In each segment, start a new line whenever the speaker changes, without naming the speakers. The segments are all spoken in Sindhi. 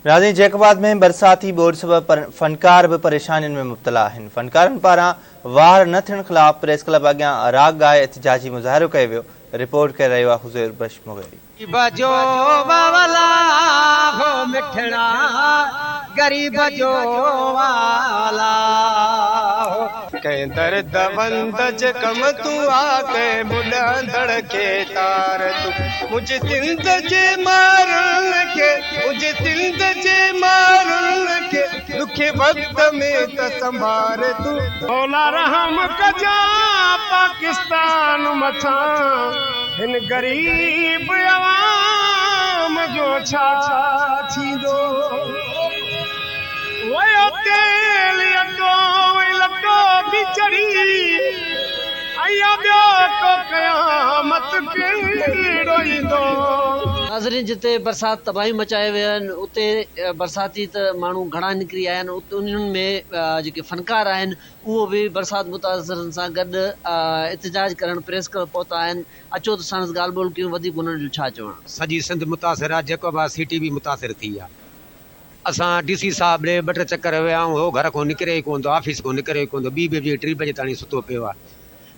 ناظرين جيڪب آباد ۾ برساتي ٻوڏ سبب فنڪار به پريشانين ۾ مبتلا آهن، فنڪارن پاران واهر نه ٿيڻ خلاف پريس ڪلب اڳيان راڳ ڳائي احتجاجي مظاهرو ڪيو ويو، رپورٽ ڪري رهيو آهي حضير بخش مغيري.
غريب جو والا هو مٺڙا غريب جو والا هو.
ڪنهن درد وند جي ڪم تون آ ڪنهن ٻڏندڙ کي تار تون منهنجي سنڌ جي ماڻهن کي منهنجي سنڌ جي ماڻهن کي ڏکي وقت ۾ ته سنڀار تون.
مولا رحم ڪجان پاڪستان مٿان هن غريب عوام جو ڇا ٿيندو. ويو تيل اٽو ۽ لٽو به چڙهي ايا ٻيو ڪو قيامت ڪهڙو ايندو.
ناظرين جتي برسات تباهيون مچائي ويا آهن اتي برساتي ته ماڻهو گهڻا نڪري آيا آهن انهن ۾ جيڪي فنڪار آهن اهو به برسات متاثرن سان گڏ احتجاج ڪرڻ پريس ڪلب پهتا آهن اچو ته ساڻس ڳالهه ٻولهه ڪيون وڌيڪ انهن جو ڇا چوڻ.
سڄي سنڌ متاثر آ جيڪب آباد سٽي به متاثر ٿي آ. اسان ڊي سي صاحب ڏي ٻه ٽي چڪر ويا آهيون هو گهر کان نڪري ئي ڪونه ٿو آفيس کان نڪري ئي ڪونه ٿو ٻي بجي ٽي بجي تاڻي ستو پيو آهي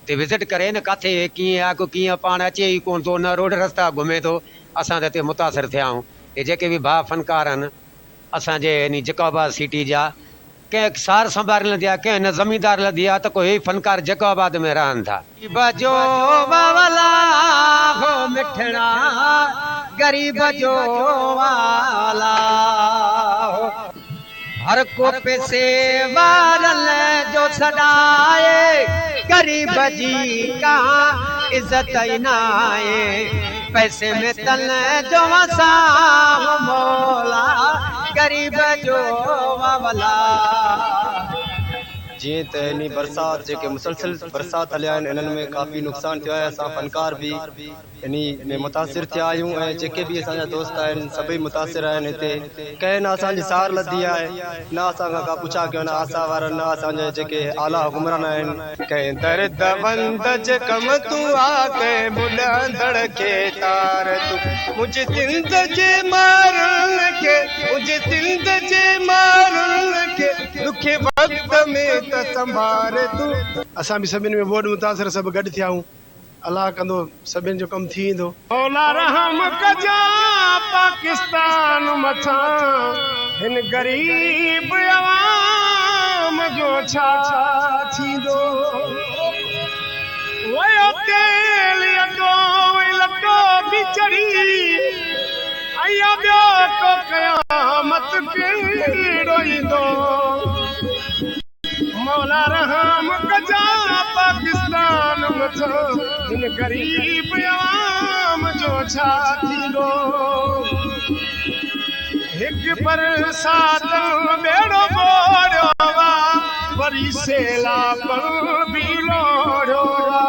تي وزٽ ڪري نه ڪاٿي ڪيئن آ ڪو ڪيئن پاڻ اچي ئي ڪونه ٿو نه روڊ رستا گهمي ٿو اسان ته هتي متاثر ٿيا آهيون هي جيڪي به ڀاء فنڪار آهن اسان جي يعني جيڪب آباد سٽي جا ڪنهن سار سنڀار لڌي آ ڪنهن نه زميندار لڌي آ ته ڪو هي فنڪار جيڪب آباد ۾ رهن ٿا.
غريب جو والا هو مٺڙا غريب جو والا هو. هر ڪو پئسي وارن جو سڏائي غريب جي ڪا عزت ئي ناهي پئسي ۾ تن جو وسان مولا غريب جو واولا.
جيئن ته انهي برسات جيڪي مسلسل برسات هليا آهن انهن ۾ ڪافي نقصان ٿيو آهي اسان فنڪار به انهي ۾ متاثر ٿيا آهيون ۽ جيڪي به اسان جا دوست آهن سڀئي متاثر آهن هتي ڪنهن نه اسان جي سار لڌي آهي نه اسان کان ڪا پڇا ڪيو نه آسا وارن نه اسان جا جيڪي اعليٰ حڪمران آهن. ڪنهن درد وند جي ڪم تون آ ڪنهن ٻڏندڙ کي تار تون منهنجي سنڌ جي ماڻهن کي منهنجي سنڌ جي ماڻهن کي ڏکي وقت ۾ ته سنڀار تون.
اسان به سڀني ۾ ٻوڏ متاثر سڀ گڏ ٿيا آهيون الله ڪندو سڀن جو ڪم ٿي ويندو. مولا رحم ڪجان پاڪستان مٿان هن غريب عوام جو ڇا ٿيندو ويو تيل اٽو ۽ لٽو به چڙهي ايا ٻيو ڪو قيامت ڪهڙو ايندو. مولا رحم ڪجان پاڪستان مٿان هن غريب عوام جو ڇا ٿيندو هڪ برساتن ٻيڙو ٻوڙيو آ وري سيلابن به لوڙهيو آ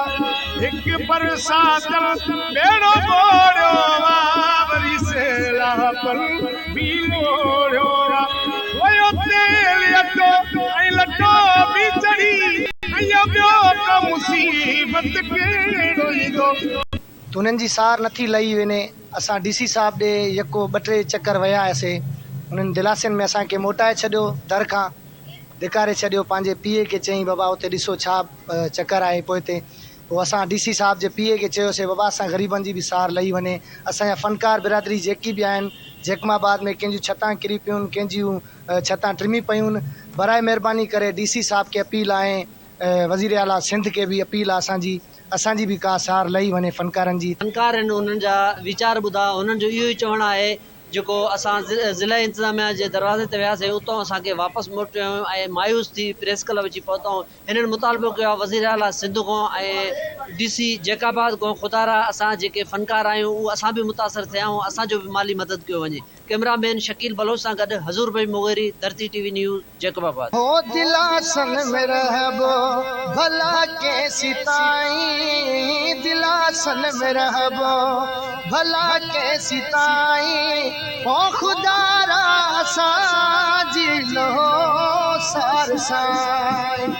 هڪ برساتن ٻيڙو ٻوڙيو آ وري سيلابن به لوڙهيو آ ويو تيل اٽو ۽ لٽو به چڙهي اڃا ٻيو ڪا مصيبت ڪهڙو ايندو.
تنھن جي سار نٿي لھي وڃي. اسان ڊي سي صاحب ڏي يڪو ٻه ٽي چڪر ويا ھياسي. انھن دلاسين ۾ اسان کي موٽائي ڇڏيو. در کان ڌڪاري ڇڏيو. پنھنجي پي اي کي چيائين بابا اتي ڏسو ڇا چڪر آھي پوئتي. پوء اسان ڊي سي صاحب جي پي اي کي چيوسي بابا اسان غريبن جي به سار لھي وڃي. اسان جا فنڪار برادري جيڪي به آھن جيڪب آباد ۾ ڪنھن جون ڇتان ڪري پيون ڪنھن جون ڇتان ٽمي پيون. براء مھرباني ڪري ڊي سي صاحب کي اپيل آھي وزير اعليٰ سنڌ کي به اپيل آ اسان جي اسان جي به ڪا سار لهي وڃي فنڪارن جي.
فنڪارن انهن جا ويچار ٻڌا انهن جو اهو ئي چوڻ آهي جيڪو اسان ضلعي انتظاميا جي دروازي تي وياسين اتان اسان کي واپس موٽيو ۽ مايوس ٿي پريس ڪلب اچي پهتائون هنن مطالبو ڪيو آهي وزير اعليٰ سنڌ کان ۽ ڊي سي جيڪب آباد کان خدارا اسان جيڪي فنڪار آهيون اهو اسان به متاثر ٿيا آهيون اسان جو به مالي مدد ڪيو وڃي ڪئميرا مين شڪيل بلوچ سان گڏ Huzoor Bakhsh Mugheri, Dharti T V news, Jacobabad.
هو دلاسن ۾ رهبو ڀلا ڪيسيتائين دلاسن ۾ رهبو ڀلا ڪيسيتائين او خدارا اسان جي لهو سار سائين.